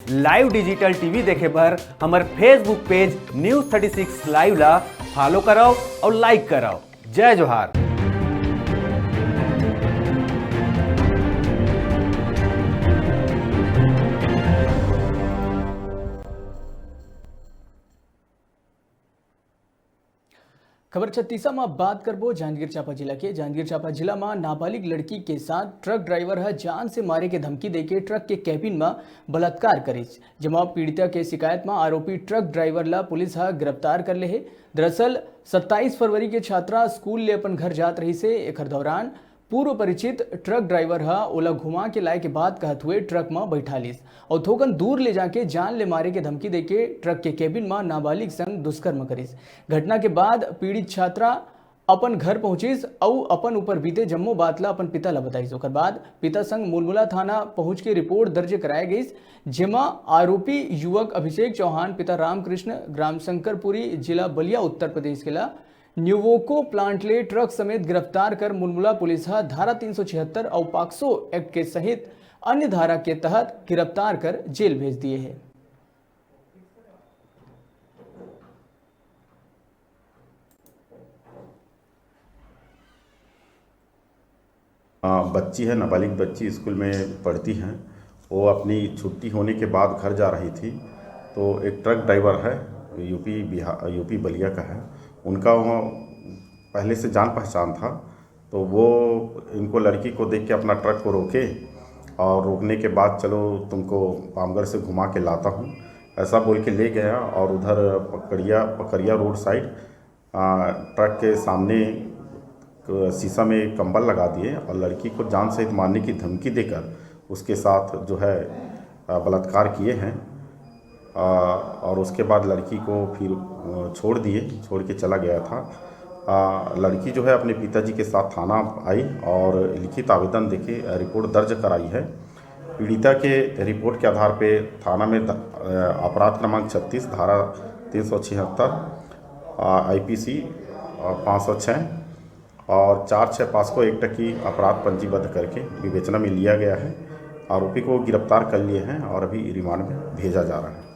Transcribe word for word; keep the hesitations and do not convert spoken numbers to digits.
Live digital TV देखे बर हमर Facebook पेज News Thirty Six Live ला फॉलो करव अउ लाइक करव। जय जोहार। खबर छत्तीसा म बात करबो जांजगीर चांपा जिला के। जांजगीर चांपा जिला म नाबालिग लड़की के साथ ट्रक ड्राइवर ह जान से मारे के धमकी देके ट्रक के कैबिन म बलात्कार करिस, जेमा पीड़िता के शिकायत म आरोपी ट्रक ड्राइवर ला पुलिस ह गिरफ्तार कर ले हे। दरअसल सत्ताईस फरवरी के छात्रा स्कूल ले अपन घर जात रहिस हे। एखर दौरान पूर्व परिचित ट्रक ड्राइवर ह ओला घुमा के लाए के बाद कहत हुए ट्रक म बैठा लिस अउ थोकन दूर ले जाके जान ले मारे के धमकी देके ट्रक के कैबिन म नाबालिग संग दुष्कर्म करिस। घटना के बाद पीड़ित छात्रा अपन घर पहुंचिस अउ अपन ऊपर बीते जम्मो बात ला अपन पिता ला बताइस। ओकर बाद पिता संग मुलमुला थाना पहुंच के रिपोर्ट दर्ज कराए गइस, जेमा आरोपी युवक अभिषेक चौहान, पिता रामकृष्ण, ग्राम शंकरपुरी, जिला बलिया, उत्तर प्रदेश के ला न्यूवोको प्लांट ले ट्रक समेत गिरफ्तार कर मुलमुला पुलिस ह धारा तीन सौ छिहत्तर अउ पाक्सो एक्ट के सहित अन्य धारा के तहत गिरफ्तार कर जेल भेज दिए हे। आ, बच्ची है, नाबालिग बच्ची स्कूल में पढ़ती हैं। वो अपनी छुट्टी होने के बाद घर जा रही थी, तो एक ट्रक ड्राइवर है, यूपी बिहार, यूपी बलिया का है, उनका वहाँ पहले से जान पहचान था। तो वो इनको, लड़की को देख के अपना ट्रक को रोके और रोकने के बाद, "चलो, तुमको पामगढ़ से घुमा के लाता हूँ," ऐसा बोल के ले गया और उधर पकड़िया, पकड़िया रोड साइड, आ, ट्रक के सामने क-, शीशा में कंबल लगा दिए और लड़की को जान सहित मारने की धमकी देकर उसके साथ जो है, आ, बलात्कार किए हैं। आ, और उसके बाद लड़की को फिर, अ, छोड़ दिए, छोड़ के चला गया था। आ, लड़की जो है अपने पिताजी के साथ थाना आई और लिखित आवेदन देके रिपोर्ट दर्ज कराई है। पीड़िता के रिपोर्ट के आधार पे थाना में द-, अ, अपराध क्रमांक छत्तीस, धारा तीन सौ छिहत्तर, आ, आईपीसी, आ, पाँच सौ छः और चार छः पास्को एक्ट की अपराध पंजीबद्ध करके विवेचना में लिया गया है। आरोपी को गिरफ्तार कर लिए हैं और अभी रिमांड में भेजा जा रहा है।